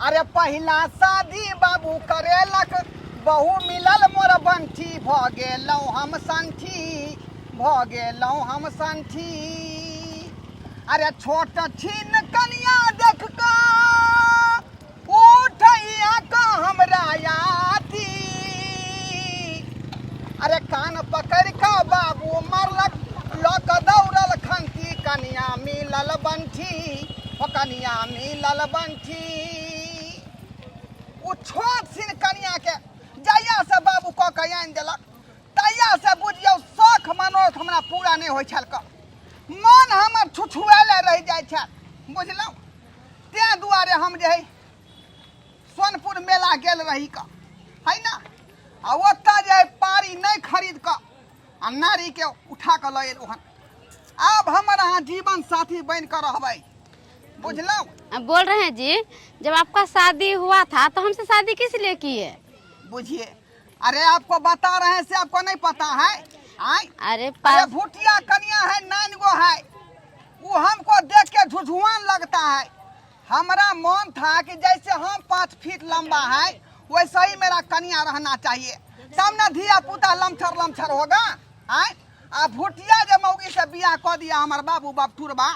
अरे पहिला शादी बाबू करेलक बहु मिलल मोर बंठी भऽ गेलहुँ हम संठी भऽ गेलहुँ हम संठी। अरे छोट छिन कनिया देख कऽ उठैया कऽ हमरा याती। अरे कान पकड़ कऽ बाबू मारलक लऽ कऽ दौड़ल खंती कनिया मिलल बंठी ओ कनिया मिलल बंठी। ओ छोट छिन कनिया के जहिया से बाबू कऽ के आनि देलक तहिया से बुझियौ शौख मनोरथ हमरा पूरा नहि होइ छल कऽ मन हमर छुछुआएले रहि जाइ छल बुझलहुँ। तें दुआरे हम जे है सोनपुर मेला गेल रही कऽ है ना, आ ओतऽ जे है पारी नहि खरीद कऽ आ नारीके उठा कऽ लऽ एलहुँ हन। आब हमर अहाँ जीवन साथी बनि कऽ रहबै बुझलहुँ। अब बोल रहे हैं जी, जब आपका शादी हुआ था तो हमसे शादी किस लिए किए? बुझिए, अरे आपको बता रहे हैं से आपको नहीं पता है। आय? अरे अरे पास भुटिया कन्या है, 9 गो है, वो हमको देख के झुझुआन लगता है। हमारा मन था कि जैसे हम 5 फीट लंबा है वैसे ही मेरा कन्या रहना चाहिए, तब ना धिया पुता लमछर लमछर होगा। आय? आ भुटिया जब मौगी से बियाह कर दिया हमार बाबू बाप टूरबा,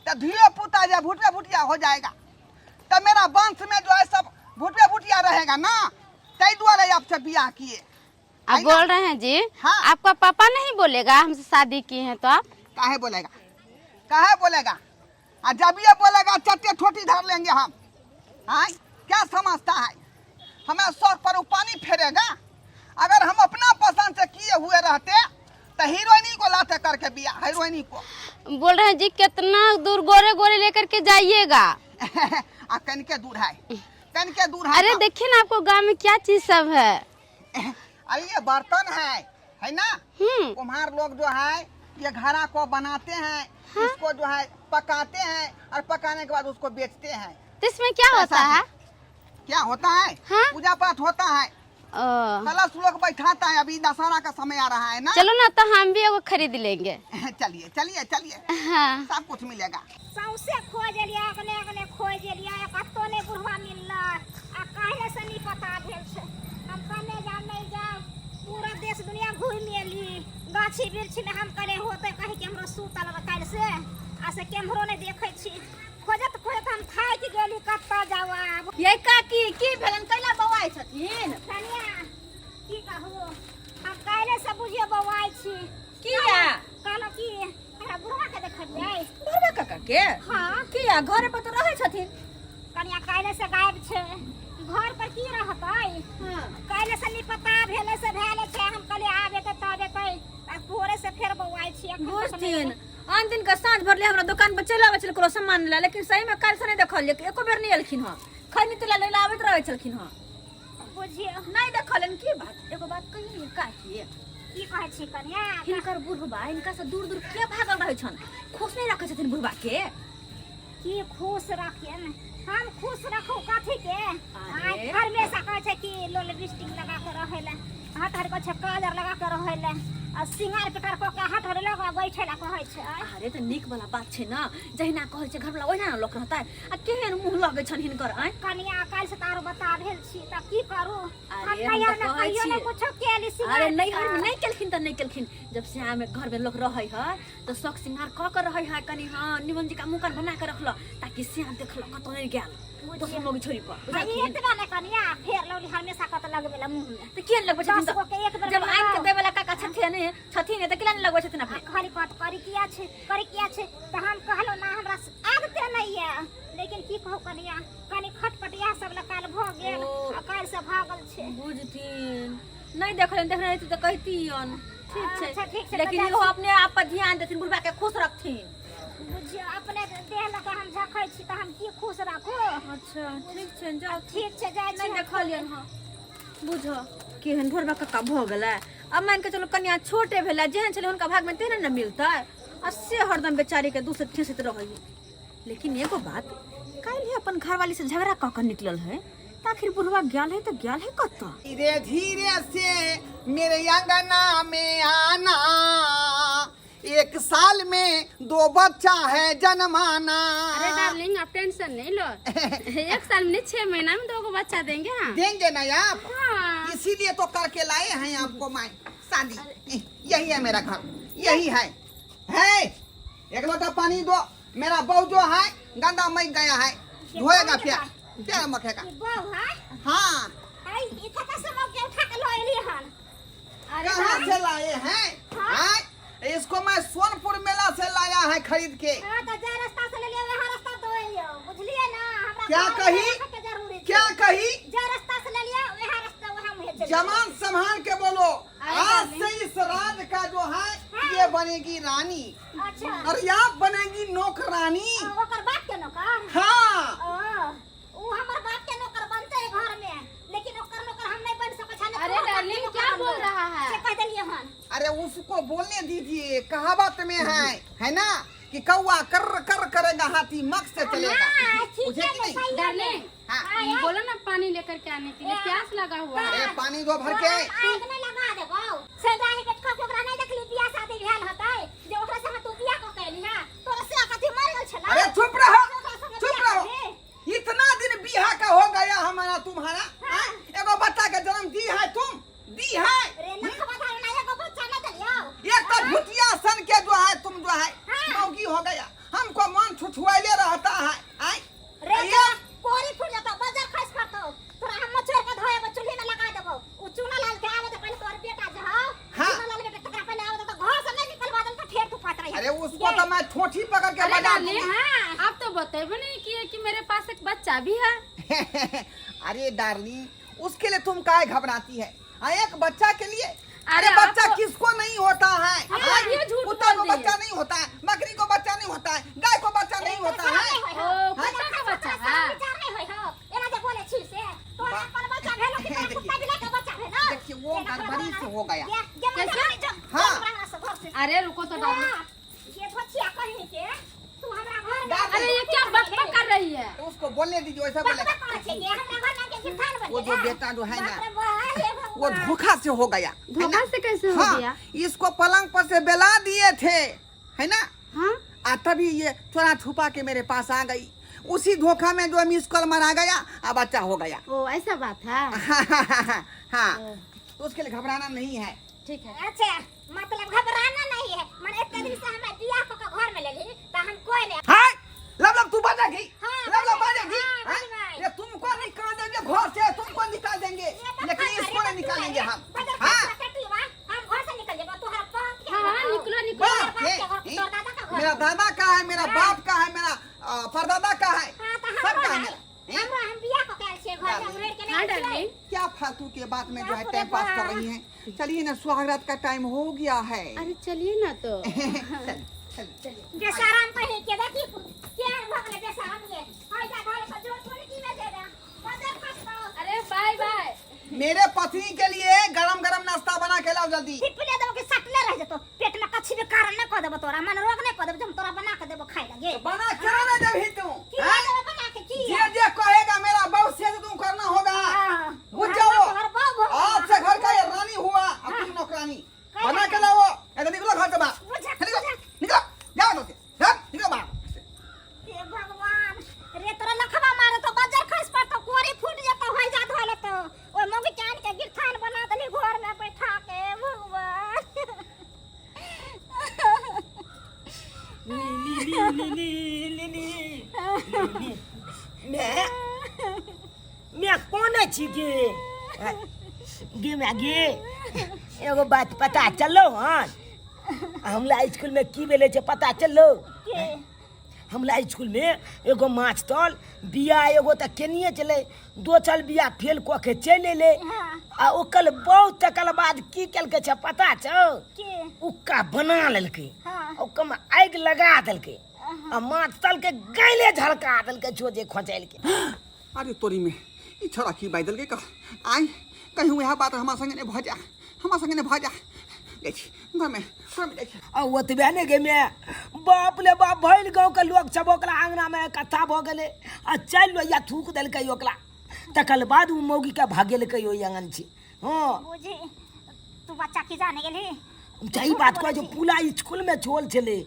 तो धियो पुता जब भुटिया भुटिया हो जाएगा तो मेरा वंश में जो है सब भुटिया भुटिया रहेगा ना, तै दुआरे आपसे बियाह किए। आप है ना? बोल रहे हैं जी, हाँ। आपका पापा नहीं बोलेगा हमसे शादी की है तो आप? काहे बोलेगा, काहे बोलेगा? आ जब ये बोलेगा चट्टे ठोटी धर लेंगे हम। हाँ, क्या समझता है हमें शौक पर वो पानी फेरेगा? अगर हम अपना पसंद से किए हुए रहते तो हीरोइनी को लाते करके बिया, हीरोइनी को। बोल रहे हैं जी कितना दूर गोरे गोरे लेकर के जाइएगा? आ कनके दूर है, कनके दूर है। अरे तो। देखिए ना आपको गांव में क्या चीज सब है। अरे ये बर्तन है, है ना? कुम्हार लोग जो है ये घड़ा को बनाते हैं, हाँ? इसको जो है पकाते हैं और पकाने के बाद उसको बेचते हैं। तो इसमें क्या होता पैसा है? क्या होता है? हाँ? पूजा पाठ होता है, ओ। कलश लोग बैठाता है। अभी दशहरा का समय आ रहा है ना। चलो ना तो हम भी एगो खरीद लेंगे। चलिए चलिए चलिए। हाँ। सब कुछ मिलेगा। सौंसे खोज एलियै, अगले अगले खोज एलियै, कतौ नहि बुढ़वा मिललै। आ काल्हि से नहि पता भेल छै। हम कहने जाब नहि जाब, पूरा देश दुनिया घुमि एली, गाछी वृक्षी में हम कहले होते कहीं केम्हरो सुतल काल्हि से, आ से केम्हरो नहि देखै छी। खोजत खोजत हम थाकि गेली, कतऽ जाउ आब। ये काकी की भेलन, कैला बौआइ छथिन? कनिया की कहू, हम काल्हि से बुझियो बौआइ छी। किया? कहलहुँ कि हमरा बुढ़वा के देखलियै। बुढ़वा काका के? हाँ। किया घरे पर तऽ रहै छथिन? कनिया काल्हि से गायब छै, घर पर की रहतै? हाँ। काल्हि से निपता भेलै से भेल छै। हम कहलियै आब एतै तब एतै, आ भोरे से फेर बौआइ छी। एखन तक नहि बुझथिन आन दिन के साँझ भरले हमरा दुकान पर चलि आबै छलै कोनो सामान लै, लेकिन सही में काल्हि से नहि देखलियै, एको बेर नहि एलखिन हँ। खैनी तेला लै लए आबैत रहै छलखिन हँ। बुझियौ नहि देखलियनि। की बात, एगो बात कहियै काकी? की कहै छी कनिया? हिनकर बुढ़बा हिनका से दूर दूर के भागल रहै छनि, खुश नहि रखै छथिन बुढ़बा के? की खुश रखियन, हम खुश रखू कथी के? अरे। हमेशा कहै छै कि लो लिपस्टिक लगा के रहै लए, हाथ हर कहै छै काजर लगा के रहै लए, आ सिंगार पेटार कऽ के हाथ हर लगा बैठे लए कहै छै। अरे तऽ नीक वाला बात छै ने, जहिना कहै छै घरवला ओहिना ने लोक रहतै। आ केहन मुँह लगै छनि हिनकर? आँय कनिया काल्हि से तऽ आरो बता भेल छी, तऽ की करू? हम अरे हम नैहर तऽ मे कहै कहियो नहि छियै। कुछो केली सिंगार अरे नैहर में पेटार। नहीं केलखिन तऽ नहीं केलखिन, जब श्याम घर में लोग रहै है तऽ शौक सिंगार कऽ के रहै है कनी, हाँ निमन जी का मुँह कान बना के रखल ताकि श्याम देखल कतौ नहीं गेल दोसर मौगी छोड़ी पर। आ बुझलखिन? एतबा नहि कनिया, फेर लौली हमेशा कत लगबे ला मुँह में। तऽ किया नहि लगबै छथिन? दस गो के एक बेर जब आनि के लगाउ। दै वाला काका छथिन छथिन तऽ किया नहि लगबै छथिन अपने? खाली कहत करी किया छै, करी किया छै, तऽ हम कहलहुँ ना हमरा आदते नहि यऽ। लेकिन की कहू कनिया, कनी खटपट इएह सब लए काल्हि भऽ गेल ओ। आ काल्हि से भागल छै। बुझथिन नहि देखलियनि, देखने रहितै तऽ कहितियनि। ठीक छै। अच्छा, ठीक छै, तऽ लेकिन जाइ इहो छी। अपने आप पर ध्यान देथिन, बुढ़बा के खुश रखथिन। बुझियौ अपने देह लऽ कऽ हम झखै छी तऽ हम की खुश राखू? अच्छा ठीक छै, जाउ। ठीक छै, जाइ छी। नहि देखलियनि हँ। बुझ केहन भोरबा कक्का भऽ गेलै। अब मान के चलू कनिया छोटे भेलै, जेहन छलै हुनका भाग में तेहन ने मिलतै, आ से हरदम बेचारी के दूसरे ठेसैत रहै। लेकिन एगो बात, काल्हि अपन घरवाली से झगड़ा कऽ के निकलल है तऽ आखिर बुढ़वा गेल है तऽ गेल है कतऽ? धीरे धीरे से मेरे अंगना में आना। एक साल में दो बच्चा है जन्माना। अरे डार्लिंग, आप टेंशन नहीं लो। एक साल में नहीं, 6 महीना में दो को बच्चा देंगे। हाँ। देंगे ना आप? हाँ। इसीलिए तो करके लाए हैं आपको मैं शादी। यही है मेरा घर, यही है। एक लोटा पानी दो। मेरा बहू जो है गंदा मच गया है, धोएगा प्यार प्यार मखेगा। ई बहू है? हाँ। आई ई कतऽ से मौके उठा के लऽ एली हन? अरे कहाँ से लाए हैं? हाँ? इसको मैं सोनपुर मेला से लाया है खरीद के। हाँ, तऽ जे रास्ता से लेलियै वएह रास्ता दऽ एलियौ, बुझलियै ना? हमरा क्या घर कही? मे राखऽ के जरूरी छै। क्या कही? जे रास्ता से लेलियै वएह रास्ता वएह मुँहे चलि। जमान संभाल के बोलो। अरे आज डार्लिंग। से इस राज का जो है ये बनेगी रानी अच्छा। और आप बनेगी नौकरानी। आ, ओकर बाप के नौकर? हाँ। ओ, उ हमर बाप के नौकर बनतै घर में, लेकिन ओकर नौकर हम नहीं बन सकै छाने। अरे डार्लिंग, क्या बोल रहा है? से कह देलियै हन। अरे, उसको बोलने दीजिए। कहावत में है ना कि कौआ कर कर करेगा, हाथी मक से चलेगा। हाँ, ठीक बुझे है। कि नहीं? सही है। डार्लिंग, हाँ। बोलो ना पानी लेकर के आने के लिए, प्यास लगा हुआ है। अरे, पानी दो भर के। आग नहीं लगा देबौ। सेंदाही के ठोक ओकरा नहीं देखली, बियाह शादी भेल होतै जे ओकरा संगे तू बियाह कऽ के एली हँ? तोरा से कथी मर गेल छलै? अरे, चुप रहो। ओकरा संगे चुप बियाह रहो। करबही? इतना दिन बियाह का हो गया हमारा तुम्हारा, हाँ? एगो बच्चा के जन्म दी है तुम? दी है? रे लखवा धारे ना एगो बच्चा नहीं देलियौ। एक तो भूतिया सन के जो है तुम जो है हाँ। मौगी हो गया। हमको मन छुछुआले रहता है आय? रे ये कोरी फूट जतौ, बजर खसि पड़तौ तोरा। हम मचोर के धोएबो, चूल्ही में लगा देबो। उ चूना लाल के आवे तो पहले तोर बेटा जे हौ, हाँ। चूना लाल बेटा, तकरा पहले आवे तो घर से नहीं निकलवा देल तो ठेर तू पात रही। अरे, उसको तो मैं ठोठी पकड़ के अरे बजा डार्लिंग, दूंगी। हाँ। आप तो बतेबे नहीं किए कि मेरे पास एक बच्चा भी है। अरे डार्लिंग, उसके लिए तुम काहे घबराती है? हाँ, एक बच्चा के लिए? अरे, अरे, बच्चा आपको- किसको नहीं होता है? हाँ, हाँ? ये झूठ कुत्ता को बोल दिए। बच्चा नहीं होता है, बकरी को बच्चा नहीं होता है, गाय को बच्चा नहीं होता है। ओ, कुत्ता का बच्चा है? विचार नहीं होय हो एना जे बोले छी से। तोरा अपन बच्चा भेलो कि तोरा देखिए। कुत्ता बिला के बच्चा भेलो? देखिए, वो गड़बड़ी से हो गया। कैसे? हाँ। अरे, रुको तो डार्लिंग। ये धोछिया कहीं के तू हमरा घर में डार्लिंग। अरे, ये क्या बकबक कर रही है? तो उसको बोलने दीजिए, वैसा बोलेगा। बकबक करै छै ये, हमरा घर में के गिरथान बन वो जो गेला। बेटा जो है ना, बाप रे बा, हे वो भगवान। धोखा से हो गया है धोखा ना? से कैसे हो हाँ, गया? इसको पलंग पर से बेला दिए थे, है ना? हाँ। आ तभी ये चोरा छुपा के मेरे पास आ गई। उसी धोखा में जो मिस कॉल मारा गया, अब बच्चा हो गया। ओ, ऐसा बात है। हाँ, तो उसके लिए घबराना नहीं है। ठीक है। अच्छा, मतलब घबराना नहीं है। मन एते दिन से हमरा बियाह क के घर में लेली त हम कोई नहीं। हाय, लब लब तू बाजेगी। हाँ, लब लब बाजेगी। हाँ, हाँ? बजबै। ये तुमको निकाल देंगे घर से, तुमको निकाल देंगे, लेकिन इसको नहीं निकालेंगे हम। हाँ। हम घर से निकल जेबो तोहरा बाप के हाँ, घर हौ। निकलो, निकलो। बाप बाप के, के घर, तोहर दादा का घर। मेरा दादा का है, मेरा बाप का है, मेरा परदादा का है। हाँ, त सबका हमरो है है। मेरा हैं? हमरो, हम बियाह क के आयल छियै घर से, हम रहि के हाँ नहीं छियै। डार्लिंग। क्या फालतू के बात में जो है बाप रे टाइम पास कर बाप। रही है। चलिए ना, सुहागरात का टाइम हो गया है। अरे, चलिए ना तो। चल चल। बेशरम कहीं के, देखी केहन भऽ गेलै बेशरम ये। हाय जा घर पर जोर थोड़ी की में दे दे। बजर खसतौ। अरे, बाय बाय। मेरे पत्नी के लिए गरम गरम नाश्ता बना के लाओ जल्दी। थिपले देबो कि सटले रह जेतो पेट में? कछि भी कारण नहीं कऽ देबो तोरा, मन रोग नहीं कऽ देबो जे हम तोरा बना के देबो खाइ लगे। बना क्यों ना देवी तू? की हैं? देबो बना के की? जे जे कहेगा मेरा बहू से तुम करना होगा। हाँ। बुझ जाओ। तोहर बहू भऽ गेल। आज से घर का ये रानी हुआ, अब तुम नौकरानी। बना के लाओ, ऐसे निकलो घर से बाहर। बुझा, निकलो। बुझा। निकलो, जाओ इधर से, जाओ, निकलो बाहर। हे भगवान रे, तोरा लखवा मारे तो बजर खस पड़तो, कोरी फूट जेतो। होय जा धोले तो ओय मौगी के आन के गिरथान बना देली घर में बैठा के, भगवान। ली ली ली ली ली ली। मैं मैं कोने छी गे? गे मैं गे, एगो बात पता चललो हन? हमरा स्कूल में की भेलै छै पता चललो? के? हमरा स्कूल में एगो मास्टर बिया एगो तऽ केनिये चलै, दोसर बिया फेल कऽ के चलि एलै। आ ओकर बहुत तकर बाद की केलकै छै पता छौ? के? उक्का बना लेलकै। ओकर में आगि लगा देलकै आ मास्टर के गाइले झलका देलकै छोजे खोचैल के। अरे तोरी में, ई छोरा की बाजि देलकै? कह आइ कहीं वएह बात हमरा संगे नहि भऽ जाए, हमरा संगे नहि भऽ जाए। जाइ छी घरमे, घरमे जाइ छी। आ ओतबे नहि गे माय, बाप ले बाप, भरि गाँवके लोक सब ओकरा अङ्गनामे इकट्ठा भऽ गेलै आ चलि लोहिया थूक देलकै ओकरा। तकर बाद ओ मौगीके भगेलकै ओहि आङ्गन छै। हँ। बुझी तू बच्चा की जाने गेलही। सही बात कहै छौ पूरा स्कूल में झोल छलै।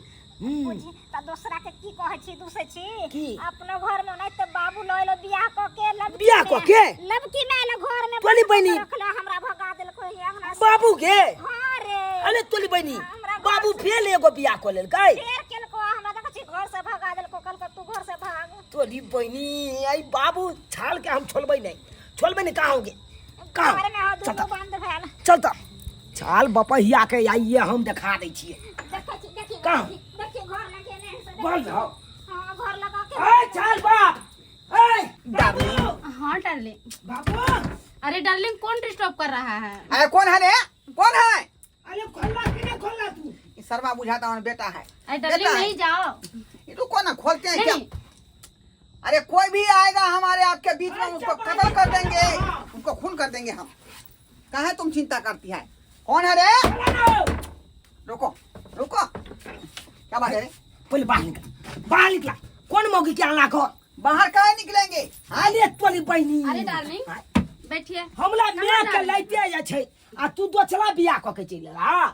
हूँ। बुझी त दोसरा के की कहै छी दूसै छी की? अपनो घर में ओनाहिते बाबू लऽ एलो बियाह कऽ के लबकी बियाह कऽ के? लबकी में एलो घर में तोली बहिनी। रखला हमरा भगा देलको हे अंगना से। बाबू के हाँ रे अरे तोली बहिनी हमरा घर बाबू से- फेल एगो बियाह कऽ लेलकै फेर केलको हमरा देखै छी घर से भगा देलको कहलको तू घर से भाग तोली बहिनी आई बाबू छाल के हम छोड़बै नहीं छोड़बै नहीं कहाँ होगे कहाँ घर में हो चल दुनू बंद भेल चल तऽ छाल बपहिया के आइए हम देखा दै छियै देखै छी देखी कहाँ? देखी घर लगे ने से घर देखै छी। जाओ हाँ घर लगा के ए छाल बाप ए बाबू हाँ डार्लिंग बाबू अरे डार्लिंग कौन डिस्टर्ब कर रहा है अरे कौन है रे कौन है अरे खोलना कि नहीं खोलना तू ये सरवा बुझाता हूँ बेटा है अरे डार्लिंग बेटा है। नहीं जाओ ये रुको ना खोलते हैं क्या नहीं अरे कोई भी आएगा हमारे आपके बीच में उसको कत्ल कर देंगे उनको खून कर देंगे हम कहा तुम चिंता करती है कौन है रे रुको रुको क्या बात है रे पहले बाहर निकला बाहर निकला कौन मौगी के आना घर बाहर कहाँ निकलेंगे अरे तोरी बहिनी अरे डार्लिंग बैठिए हमला कहाँ माय के डार्लिंग? लाइते जाइ छै आ तू दोसरा बियाह कऽ के चलि एला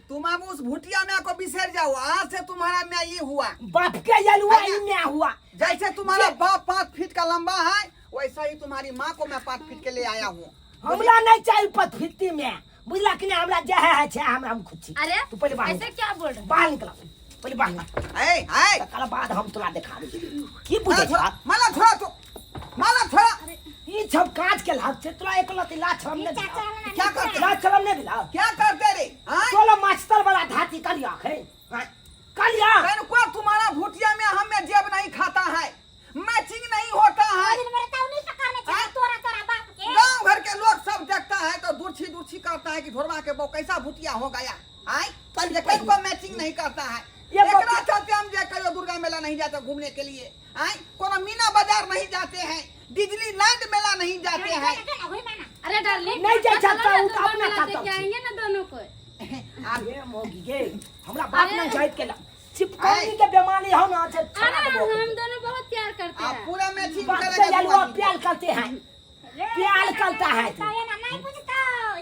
तुम अब उस भुटिया में को बिसर जाओ आज से तुम्हारा मैं ये हुआ बाप के आयल हुआ है ना? ई माय हुआ जैसे तुम्हारा बाप 5 फीट का लंबा है वैसा ही तुम्हारी माँ को मैं 5 फीट के ले आया हूँ हमरा नहीं चाहिए पतफित्ती में बुझला कि नहीं हमरा जे है छै हमरा हम खुद छी अरे तू पहले बाहर ऐसे निकल क्या बोल रहे हो? बाहर निकला पहले बाहर निकल ए ए तकर बाद हम तोरा देखा दै की माला बुझै छोड़ा छा माला छोड़ा तो माला छोड़ा ई सब काज के लाभ छै तोरा एक लती लाछ हम नहीं चाचा दिला ना क्या करते लाछ हम नहीं दिला क्या करते रे हाँ? चलो मास्टर वाला धाती कलिया है कलिया कौन को तुम्हारा भुटिया में हमें जेब नहीं खाता है मैचिंग नहीं होता है दिन मेरे ताऊ नहीं पकड़ने हाँ? चाहिए तोरा तोरा बाप के गांव घर के लोग सब देखता है तो दुर्छी दुर्छी करता है कि ढोरवा के बो कैसा भुटिया हो गया आय ये कहीं को मैचिंग नहीं करता है ये एकरा चलते हम जे कहियो दुर्गा मेला नहीं जाते घूमने के लिए आय कोनो मीना बाजार नहीं जाते हैं डिज्नी लैंड मेला नहीं जाते हैं अरे डार्लिंग नहीं जा चलो सकता ना, हूँ, तो दुर्गा अपना मेला खाता देख के हूँ। आएंगे ना दोनों को आप ये मोगी गे हमरा बाप अरे। ना जाइत के ला चिपकौनी के बीमारी हो ना से छोड़ा अरे देबो हम दोनों बहुत प्यार करते आप हैं पूरा मैचिंग बाप के करेगा यलुआ दू आदमी। प्याल करते हैं प्याल करता है तू ना नहीं पूछतो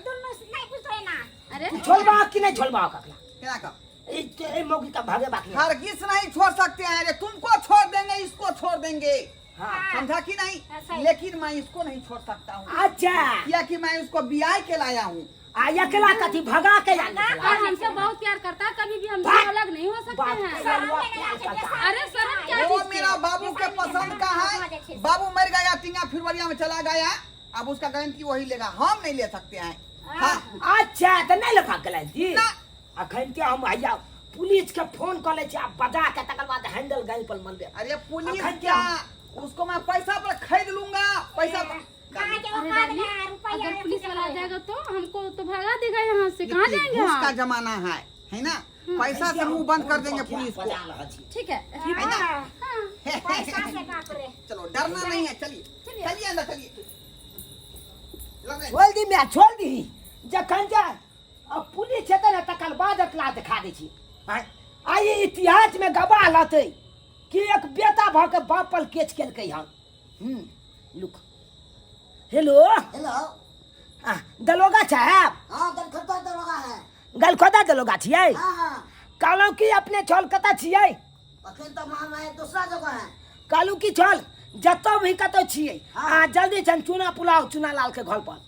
दुनू नहीं पूछतो ना अरे छोड़बा कि नहीं छोड़बा ककरा क्या कहो ए ए मौगी का भागे बाकी है। हरगिज नहीं छोड़ सकते हैं अरे तुमको छोड़ देंगे इसको छोड़ देंगे हाँ समझा कि नहीं सही। लेकिन मैं इसको नहीं छोड़ सकता हूँ अच्छा किया कि मैं उसको बियाह के लाया हूँ आ अकेला कथी भगा के या निकला और हमसे बहुत प्यार करता है कभी भी हमसे बाप। अलग नहीं हो सकते बाप हैं के यलुआ प्याल करता है। अरे शर्म क्या वो चीज की मेरा है? बाबू के पसंद का है बाबू मर गया टिंगा फिरवरिया में चला गया अब उसका गारंटी वही लेगा हम नहीं ले सकते हैं हाँ अच्छा तऽ नहि लेबा गेलै ना। अखन के हम हैया पुलिस के फोन कऽ लै छी आ बजा के तकर बाद हैंडल गाड़ी पर मनबे अरे पुलिस अखन क्या उसको मैं पैसा पर खरीद लूंगा पैसा पर कहाँ के अरे औकात डार्लिंग, है रुपया अगर पुलिस वाला आ जाएगा तो हमको तो भगा देगा यहाँ से कहाँ देखिए, जाएंगे घूस का हम जमाना है है ना पैसा से मुंह बंद कर देंगे पुलिस को बजा रहल छी ठीक है है ना पैसा से बाप रे चलो डरना नहीं है चलिए चलिए अंदर चलिए लो रे। छोड़ दी मैं छोड़ दी जखन जा अब पुलिस हेतै ने तकर बाद एकरा देखा दै छी आँय, आइ ई इतिहासमे गवाह रहतै कि एक बेटा भऽ के बाप पर केच केलकै हन लुक हेलो हेलो आ, दरोगा साहब हाँ गलखोदा दरोगा है गलखोदा दरोगा छियै हाँ हाँ कहलहुँ कि अपने छल कतऽ छियै अखन तो हम है दूसरा जगह है कहलहुँ कि छल जतऽ भी कतौ छियै अहाँ जल्दी छन चूना पुलाव चूना लाल के घर पर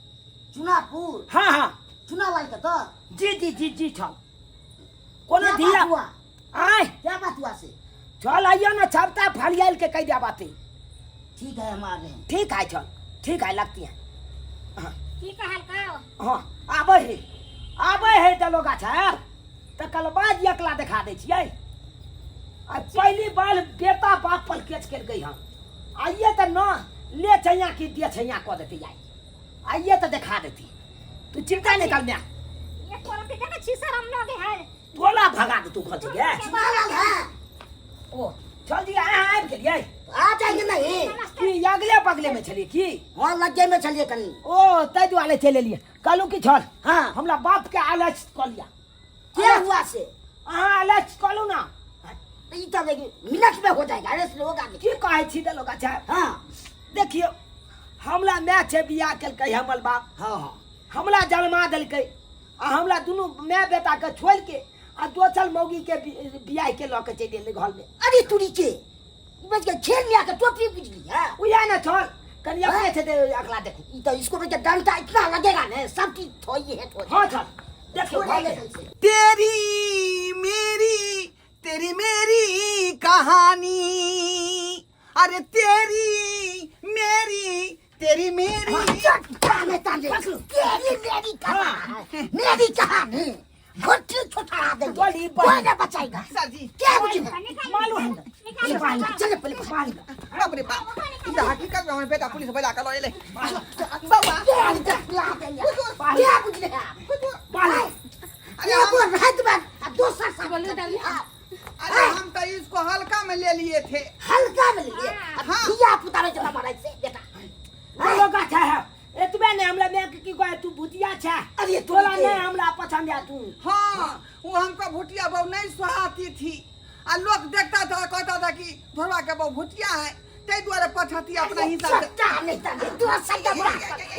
चुनापुर हाँ हाँ चुना लाल के तो जी जी जी जी छल कोनो क्या धिया बात हुआ आय क्या बात हुआ से चल आइयो ना छपता फरियाल के कह दिया बातें ठीक है हम आ रहे हैं ठीक है चल ठीक है लगती है की कहल कहो हाँ आबै है आबै है दलोगा साहब तकर बाद एकला देखा दै छियै आ पहली बार बेटा बाप पर केच केलकै हन आइए तऽ न ले छैया कि दे छैया कऽ देतै आइ आइए तऽ देखा देती तू चिंता नहीं कर म्या ये तोरा के देखै छी शरम लगे है तोला भगा दे तू घर से गे चुना लाल है ओ चल जी अहाँ आबि गेलियै आ जाएंगे नहीं की अगले बगले में छलियै की हाँ लगे में चलिए कहीं ओ ताहि दुआरे चलि एलियै कहलहुँ की छल हाँ हमरा बाप के आलस कऽ लिअ क्या हुआ से अहाँ आलस कऽ लू ना तो ये तो देखिए मिनट में हो जाएगा अरे लोग आगे की कहै छी दलोगा साहब हाँ देखियौ हमरा माय छै बियाह केलकै हमर बाप हाँ हाँ हमरा जन्मा देलकै आ हमरा दुनू माय बेटा के छोड़ के आ दोसर मौगी के बियाह के लऽ के चलि एलै घर में। अरे तुरी के बच के खेल में आके टोपी बुझ ली है। उएह ने छल कनि अपने छै तऽ अगला देखू। ई तो इसको बेटा डंडा इतना लगेगा ने सब चीज थोई है थोई। हाँ छल देखियौ छोड़े घर में। नहीं छै। तेरी मेरी तेरी मेरी कहानी, अरे तेरी मेरी तेरी मेरी तेरी मेरी कहानी, मेरी कहानी घुट्टी छुटा देंगे, गोली कोई ना बचाएगा। सर जी क्या बुझी मालूम है। चले पहले मार बाप रे बाप, ई तऽ हकीकत में हमर बेटा पुलिस बजा के लऽ एलै। बौआ क्या बुझ रहे आप? अरे एगो हम रात में आ दोसर साथ बोलू दादी। अरे हम तो इसको हल्का में ले लिए थे। हल्का में लिए। हाँ। धिया पुता रे जमा मारै से बेटा। बोलो गाछा है एतबे ने हमरा माय के की कहे तू भूतिया छै। अरे तोरा तोरा नहीं हमरा पसंद है तू। हाँ, वो हमको भुटिया बहू नहीं सुहाती थी आ लोग देखता था कहता था कि धोरवा के बहू भुटिया है, ताहि दुआरे पछती अपना हिसाब से। सट्टा नहीं तने दोसर डब्बा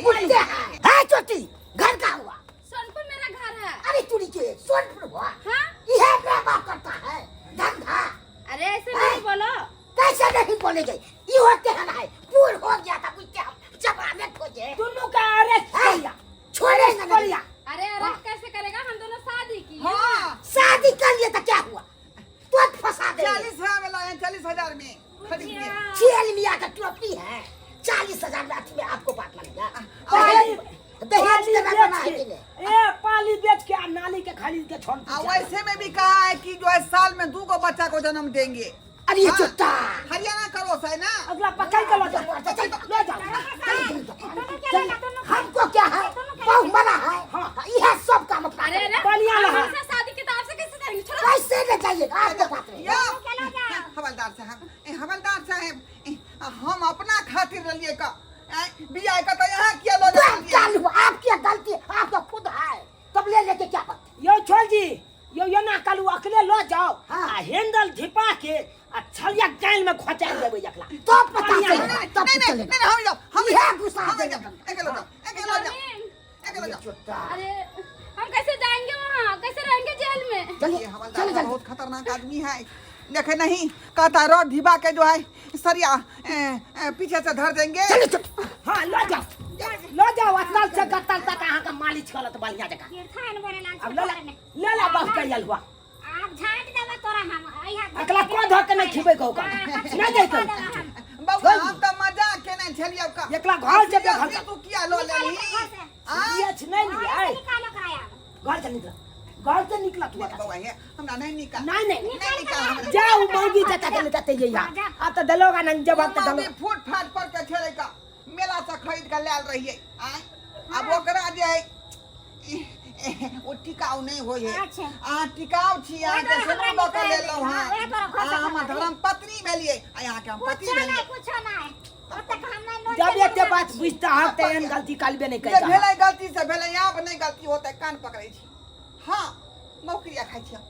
बुझते हैं। है चोटी घर का हुआ। सोनपुर मेरा घर है। अरे तुरी के सोनपुर हुआ। हाँ? यह मेरा बाप करता है धंधा। अरे ऐसे नहीं बोलो। कैसे नहीं बोलेंगे, ये होते हैं ना पूर हो गया था बुझते हम जमाने खोजे। दुनू का अरेस्ट कर लिया। छोड़ेंगे कर लिया। अरे अरेस्ट कैसे करेगा, हम दोनों शादी की। हाँ शादी कर लिया तो क्या हुआ, तो फंसा दे। 40,000 में लाए, 40,000 में खरीद के। जेल में आकर टोपी है 40,000 में अथी में आपको बात लगेगा। दहेज देना बना है कि नहीं? ए पाली बेच के आ नाली के खरीद के छोड़। आ वैसे में भी कहा है कि जो है साल में 2 गो बच्चा को जन्म देंगे। अरे ये हाँ। चुट्टा हरियाणा करो है ना। अगला पकड़ के लो जाओ, ले जाओ। हमको क्या है, बहु मना है। हाँ। यह सब काम अपना। अरे अरे बढ़िया रहा। हमसे शादी की तो आपसे कैसे करेंगे, छोड़ो। कैसे ले जाइएगा आपको बात नहीं। या हवलदार साहब, ए हवलदार साहब, हम अपना खातिर रहिए का बियाह का तो यहाँ किया लो बाप चालू आपकी गलती आपका खुद है, तब ले लेके क्या बात। यो छोल जी यो यो ना कलू अकले लो जाओ। हाँ। आ हैंडल झिपा के आ छलिया गाल में खोचा देबै एकला। तो पता बढ़िया चलेगा, है। तब नहीं नहीं चलेगा। नहीं हम जाओ, हम यह गुस्सा हम देगा। जाओ, अकेले जाओ, अकेले जाओ, अकेले जाओ। चुट्टा। अरे हम कैसे जाएंगे वहाँ, कैसे रहेंगे जेल में? चलिए ये हवलदार चलिए बहुत खतरनाक आदमी है, देखे नहीं कहता रोड धिबा के जो है सरिया पीछे से धर देंगे। चलिए चलिए। हाँ लो जाओ, लो जाओ असल से गत्तल तक अहाँ के मालिश करत बढ़िया जगह। अब ले ला, ले ला बस करियल हुआ। आप झाट देबे तोरा हम अइहा। अकला को धो के नहीं खिबै को नहीं जैतौ। बउआ हम तो मजाक केने छलियौ का। एकला घर से घर तू किया लो लेली? ये छ नहीं लिया निकालो कराया। घर से निकला, घर से निकला तू। बउआ हे हमरा नहीं निकाल। नहीं नहीं नहीं निकाल हमरा। जाओ मौगी चाचा के लेते ये यहाँ। अब तो दलोगा नहीं जब अब तो मौगी दलो। फूट फाट पर के छेड़े का मेला से खरीद के लायल रहिए। आय अब ओकरा जे है ओ टिकाऊ नहीं होय है। अच्छा। अहाँ टिकाऊ छी, अहाँ के ओहि सुनू दुआरे लऽ के हमरा लेलहुँ निकालि हँ। ओहि दुआरे घर से अहाँ हमर खतम। धर्म पत्नी भेलियै आ अहाँ के हम पति कुछो भेलियै। नहीं, कुछो नहीं। ओतक हम नहीं लोन जब के एते लेने बात छी। बुझता हम त एहन गलती करबे नहीं जे करता। भेलै गलती से भेलै, आब नहि गलती होतै, कान पकड़ै छी। हाँ मौकरिया खाइ छी हम।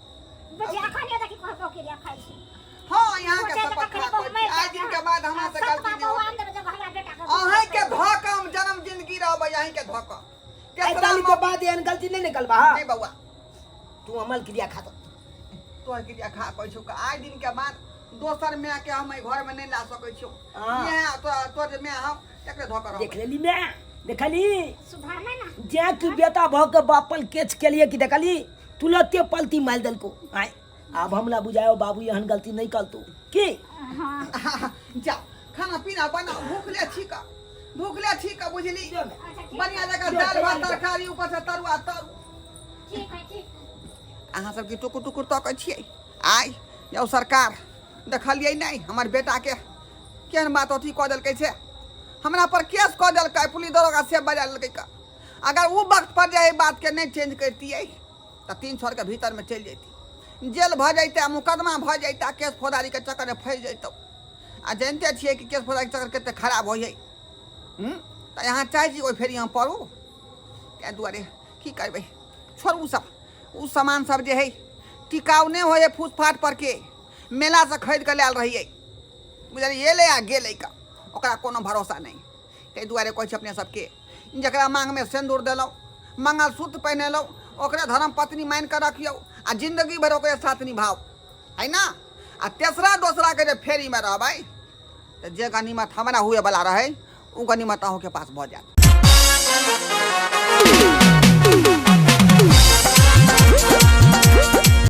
बुझिया अखन ये देखी कहै बौकिरिया खाइ छी। हाँ यहाँ के सोचै शपथ तऽ खा कखनी कहै छी। आइ दिन के बाद हमरा से सतमा गलती नहि बौआ होतै। आन देबै जब हमरा बेटा के अहीं के धऽ कऽ हम जन्म जिंदगी रहबै, अहीं के धऽ कऽ। आइ तेसरा काल्हि के बाद एहन गलती नहीं निकलबा। नहीं बउआ। तू अमल क्रिया खा तो। तोहर क्रिया खा कहै छौ, आइ दिन के बाद दोसर माय के हम एहि घर में नहीं ला सकै छियौ। हाँ। इएह तोहर जे माय हौ तकरे धऽ कऽ रहबै। देख लेली मैं, देखली सुधरलै ना। जे कि बेटा भ के बापल केच के लिए कि देखली तुरंते पलती मार देलको। आय अब हमला बुझायो बाबू एहन गलती नहीं कर तू की। हाँ जाओ खाना पीना बनाओ, भूखले छी का, भूखले छी का बुझली। बढ़िया जगह दाल भात तरकारी ऊपर से तरुआ तरू। ठीक है ठीक। अहाँ सबके टुकुर टुकुर तकै छियै। आइ यौ सरकार देखलियै नहि हमर बेटाके केहन बात अथी कऽ देलकै से, हमरा पर केस कऽ देलकै, पुलिस दरोगा से बजा लेलकै का। अगर ओ वक्त पर जे एहि बातके नहि चेंज करितियै तऽ 300 के भीतरमे चलि जैती, जेल भऽ जैतै, मुकदमा भऽ जैतै, आ केस फौजदारीके चक्करमे फँसि जैतहुँ। आ जानिते छियै कि केस फौजदारीके चक्कर कतेक खराब होइ हइ। तऽ अहाँ चाहै छी ओहि फेरी हम पड़ू, ताहि दुआरे की करबै, छोड़ू सब। ओ सामान सब जे हइ टिकाउ नहि होइ हइ, फूस फाट परके मेलासँ खरीद कऽ लायल रहियै बुझलियै, एलै आ गेलै का, ओकरा कोनो भरोसा नहि। ताहि दुआरे कहै छी अपने सबके, जकरा माँगमे सिन्दूर देलहुँ, मंगलसूत्र पहिनेलहुँ, ओकरे धर्म पत्नी मानि कऽ रखियौ आ जिन्दगी भरि ओकरे साथ निभाउ है ना। आ तेसरा दोसराके जे फेरीमे रहबै तऽ जे गनीमत हमरा हुएवला रहै ओ गनीमत अहूँके पास भऽ जायत।